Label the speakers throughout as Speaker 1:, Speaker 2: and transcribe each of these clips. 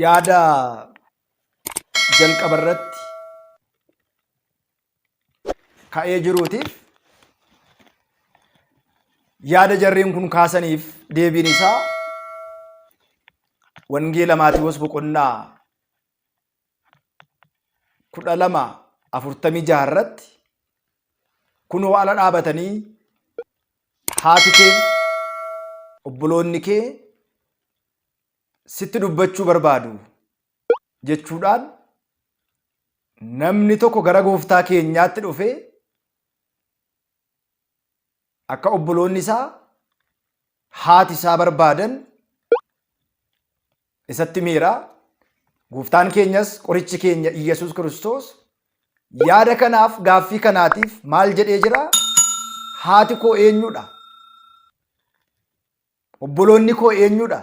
Speaker 1: Yaada jalqaba irratti ka'ee jiruutiif yaada jarreen kun kaasaniif deebiin isaa Wangeela Maatiwoos boqonnaa 12:46 irratti kunoo ala dhaabatanii haati kee obboloonni kee sitti dubbachuu barbaadu jechuudhaan namni tokko gara gooftaa keenyaatti dhufee akka obboloonni isaa haati isaa barbaadan isatti himeera. Gooftaan keenyas qorichi keenya Iyyasuus Kiristoos yaada kanaaf gaaffii kanaatiif maal jedhee jira? Haati koo eenyudha? Obboloonni koo eenyudha?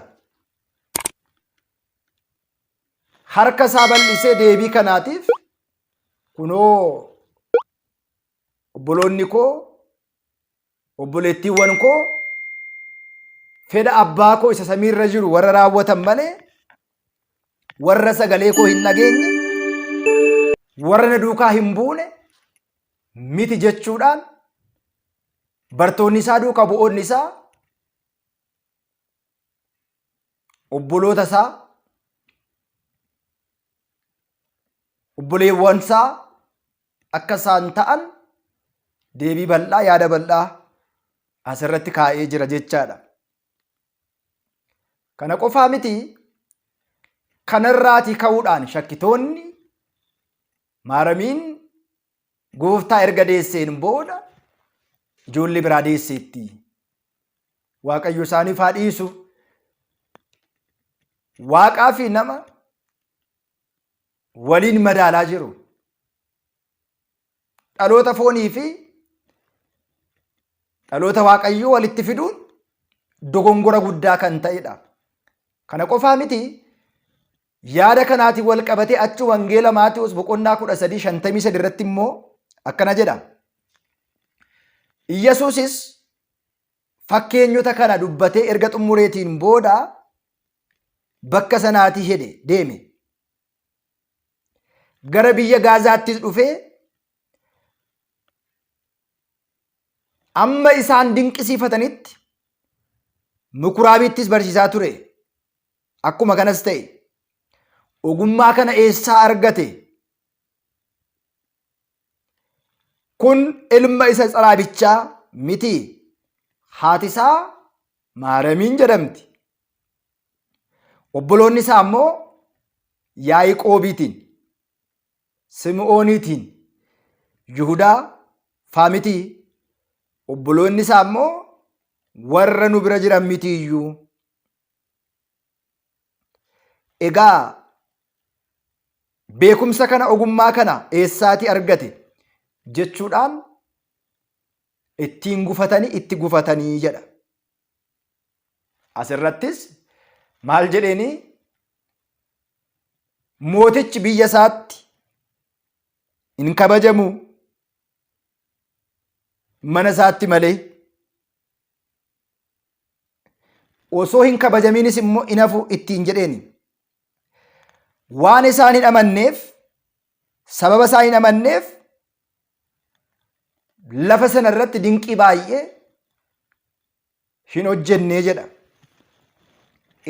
Speaker 1: Harka isaa bal'isee deebii kanaatiif kunoo obboloonni koo obboleettiiwwan koo fedha abbaa koo isa samiirra jiru warra raawwatan malee warra sagalee koo hin dhageenye warra na duukaa hin buune miti jechuudhaan bartoonni isaa duuka bu'oonni isaa obboloota isaa obboleewwan isaa akka isaan ta'an deebii bal'aa yaada bal'aa asirratti kaa'ee jira jechaadha. Kana qofaa miti kanarraatii ka'uudhaan shakkitoonni maaramiin gooftaa erga deesseen booda ijoollee biraa deesseetti. Waaqayyo isaaniif haa dhiisu. Waaqaa fi nama waliin madaalaa jiru. Dhaloota foonii fi dhaloota Waaqayyoo walitti fiduun dogongora guddaa kan ta'edha. Kana qofaa miti yaada kanaatiin wal qabatee achi wangeela Maatiyoos boqonnaa 13:53 irratti immoo akkana jedha. Iyyasuusis fakkeenyota kana dubbatee erga xumureetiin booda bakka sanaatii hede deeme. Gara biyya Gaazaattis dhufee amma isaan dinqisiifatanitti mukuraabiittis barsiisaa ture. Akkuma kanas ta'e ogummaa kana eessaa argate? Kun ilma isa tsaraabichaa miti. Haati isaa Maaramiin jedhamti. Obboloonni isaa immoo Yaa'iqoobiitiin, Simi'ooniitiin, Yihudaa faa miti. Obboloonni isaa immoo warra nu bira jiran miti iyyuu. Egaa beekumsa kana ogummaa kana eessaatii argate jechuudhaan ittiin gufatanii itti gufatanii jedha. Asirrattis maal jedheeni mootichi biyya isaatti hin kabajamu mana isaatti malee osoo hin kabajamiinis immoo hin hafu ittiin jedheeni. Waan isaan hin amanneef sababa isaan hin amanneef lafa sana irratti dinqii baay'ee hin hojjennee jedha.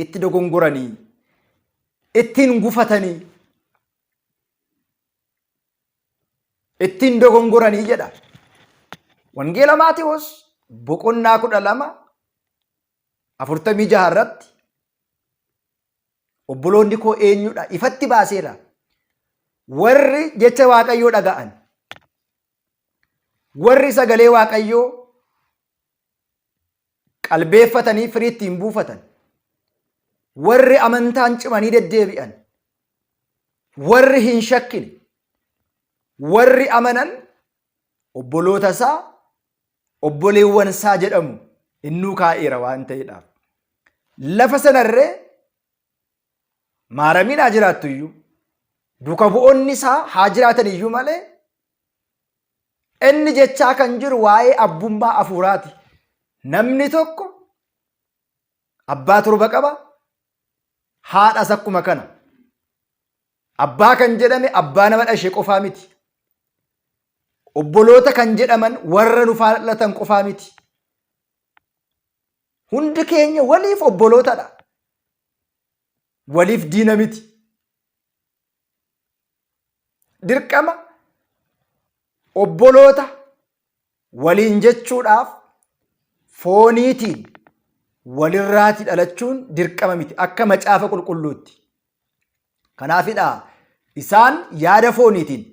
Speaker 1: Itti dogongoranii, ittiin gufatanii, ittiin dogongoranii jedha. Wangeela Maatiwoos boqonnaa 12:46 irratti obboloonni koo eenyudha ifatti baaseera. Warri jecha Waaqayyoo dhaga'an, warri sagalee Waaqayyoo qalbeeffatanii firii ittiin buufatan, warri amantaan cimanii deddeebi'an, warri hin shakkine, warri amanan obboloota isaa obboleewwan isaa jedhamu innuu kaa'eera waan ta'eedhaaf. Lafa sanarree maaramiin haa jiraattu iyyuu duuka bu'oonni isaa haa jiraatan iyyuu malee Inni jechaa kan jiru waa'ee abbummaa hafuuraati. Namni tokko abbaa torba qaba, haadhas akkuma kana. Abbaa kan jedhame abbaa nama dhashe qofaa miti. Obboloota kan jedhaman warra nu faana dhalatan qofaa miti. Hundi keenya waliif obbolootadha. Waliif diina miti. Dirqama obboloota waliin jechuudhaaf fooniitiin walirraati dhalachuun dirqama miti akka macaafa qulqulluutti. Kanaafidha isaan yaada fooniitiin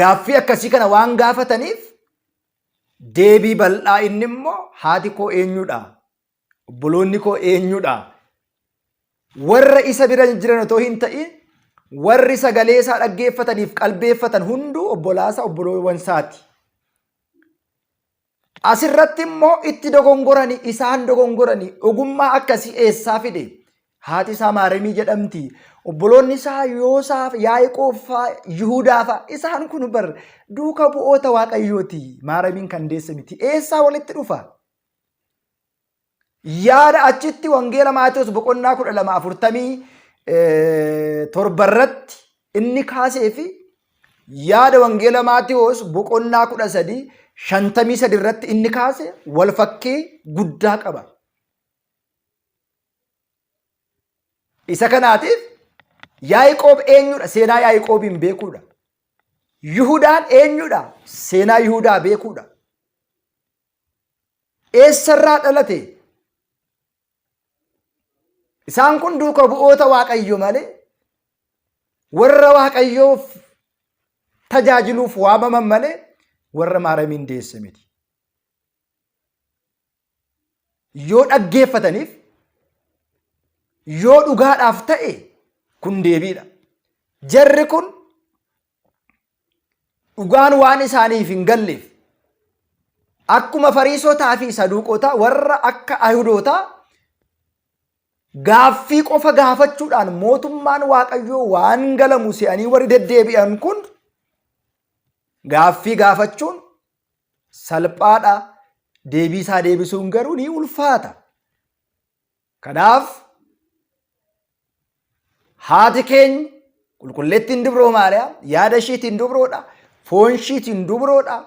Speaker 1: gaaffii akkasii kana waan gaafataniif deebii bal'aa inni immoo haati koo eenyudha? Obboloonni koo eenyudha? Warra isa bira jiran otoo hin ta'in warri sagalee isaa dhaggeeffataniif qalbeeffatan hunduu obbolaasa obboloowwan isaati. Asirratti immoo itti dogongoranii isaan dogongoranii ogummaa akkasii eessaa fide? Haati isaa Maaramii jedhamti. Obboloonni isaa Yoosaaf, Yaaqoob faa, Yihudaa faa. Isaan kun bar duuka bu'oota Waaqayyooti. Maaramiin kan deesse miti. Eessaa walitti dhufa? Yaada achitti Wangeela Maatewos boqonnaa 12 47 irratti inni kaasee fi yaada Wangeela Maatewos boqonnaa 13 53 irratti inni kaase wal fakkii guddaa qaba. Isa kanaatiif Yaaqoob eenyudha? Seenaa Yaaqoobiin beekuudha. Yihudaan eenyudha? Seenaa Yihudaa beekuudha. Eessarraa dhalate? Isaan kun duuka bu'oota Waaqayyo malee warra Waaqayyoof tajaajiluuf waamaman malee warra Maaramiin deesse miti. Yoo dhaggeeffataniif yoo dhugaadhaaf ta'e kun deebiidha. Jarri kun dhugaan waan isaaniif hin galleef akkuma Fariisotaa fi Saduuqotaa warra akka Ayihudootaa gaaffii qofa gaafachuudhaan mootummaan Waaqayyoo waan galamu se'anii warri deddeebi'an kun gaaffii gaafachuun salphaadha. Deebii isaa deebisuun garuu ni ulfaata. Kanaaf haati keenya qulqulleettiin dubroo Maariyaam yaada ishiitiin dubroodha, foon ishiitiin dubroodha,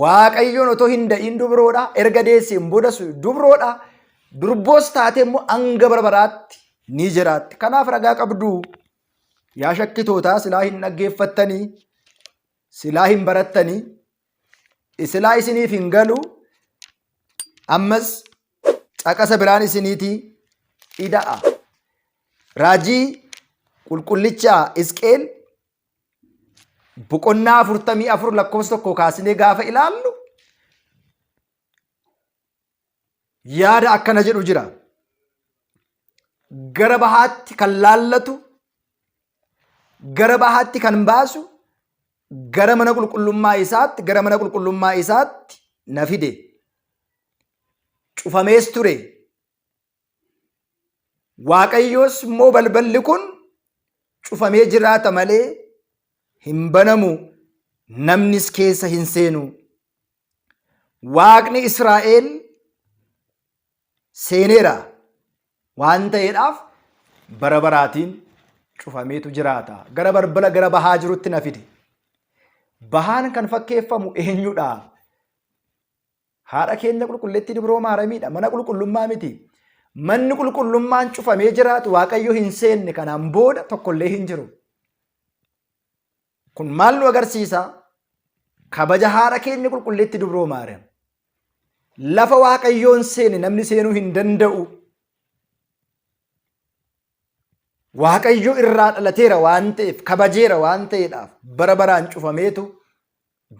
Speaker 1: Waaqayyoon otoo hin da'iin dubroodha, erga deesseen boodas dubroodha, durboos taatee immoo hanga bara baraatti ni jiraatti. Kanaaf ragaa qabdu yaa shakkitootaa silaa hin dhaggeeffattanii, silaa hin barattanii, silaa isiniif hin galu ammas caqasa biraan isiniitii ida'a. Raajii qulqullicha Isqeel boqonnaa 44 lakkoofsa 1 kaasnee gaafa ilaallu yaada akkana jedhu jira. Gara bahaatti kan laallatu, gara bahaatti kan baasu, gara mana qulqullummaa isaatti, gara mana qulqullummaa isaatti na fide. Cufamees ture. Waaqayyoos immoo balballi kun cufamee jiraata malee hin banamu, namnis keessa hin seenu. Waaqni Israa'el seeneera waan ta'eedhaaf bara baraatiin cufameetu jiraata. Gara balbala gara bahaa jirutti na fide. Bahaan kan fakkeeffamu eenyudha? Haadha keenya qulqulleettii dubroo Maaramiidha. Mana qulqullummaa miti. Manni qulqullummaan cufamee jiraatu Waaqayyo hin seenne kanaan booda tokkollee hin jiru. Kun maal nu agarsiisa? Kabaja haadha keenya qulqulleetti dubroo Maariyaam. Lafa Waaqayyoon seene namni seenuu hin danda'u. Waaqayyo irraa dhalateera waan ta'eef, kabajeera waan ta'eedhaaf bara baraan cufameetu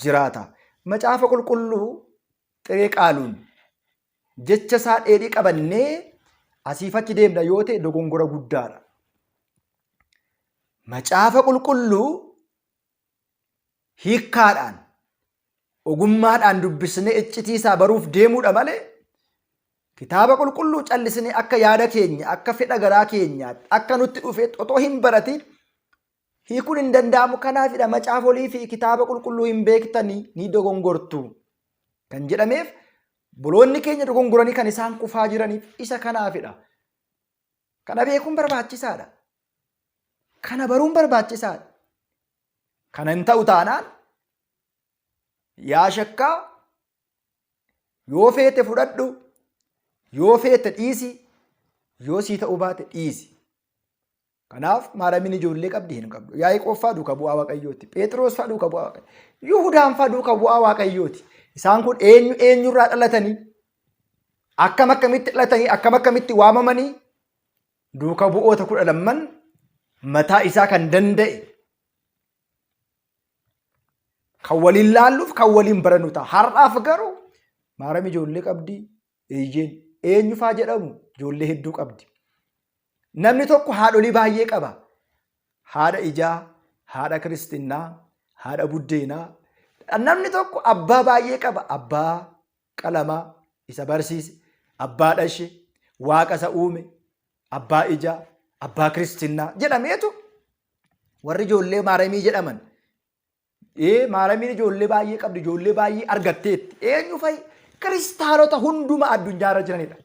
Speaker 1: jiraata. Macaafa qulqulluu xiree qaaluun jecha isaa dheedhii qabannee asiif achi deemna yoo ta'e dogongora guddaadha. Macaafa qulqulluu hiikkaadhaan ogummaadhaan dubbisnee iccitii isaa baruuf deemuudha malee kitaaba qulqulluu callisnee akka yaada keenya akka fedha garaa keenyaatti akka nutti dhufeetti otoo hin baratiin Hiikuun hin danda'amu kanaafidha macaafolii fi kitaaba qulqulluu hin beektanii ni dogongortu kan jedhameef boloonni keenya dogongoranii kan isaan kufaa jiraniif isa kanaafidha. Kana beekuun barbaachisaadha. Kana baruun barbaachisaadha. Kana hin ta'u taanaan yaa shakkaa yoo feete fudhadhu yoo feete dhiisi yoo sii ta'uu baate dhiisi. Kanaaf Maaramiin ijoollee qabdi hin qabdu. Yaaqoob fa'aa duuka bu'aa Waaqayyooti. Pheexiroos fa'aa duuka bu'aa Waaqayyooti. Yihudaan fa'aa duuka bu'aa Waaqayyooti. Isaan kun eenyu eenyurraa dhalatanii akkam akkamitti dhalatanii akkam akkamitti waamamanii duuka bu'oota 12 mataa isaa kan danda'e kan waliin laalluuf kan waliin barannu ta'a. Har'aaf garuu Maaram ijoollee qabdi eeyyeen eenyu faa jedhamu ijoollee hedduu qabdi. Namni tokko haadholii baay'ee qaba. Haadha ijaa, haadha kiristinnaa, haadha buddeenaa. Namni tokko abbaa baay'ee qaba. Abbaa qalamaa isa barsiise, abbaa dhashe, waaqa isa uume, abbaa ijaa, abbaa kiristinnaa jedhameetu warri ijoollee maaramii jedhaman. Ee maaramiin ijoollee baay'ee qabdi, ijoollee baay'ee argatteetti. Eenyu fa'i? Kiristaanota hunduma addunyaarra jiranidha.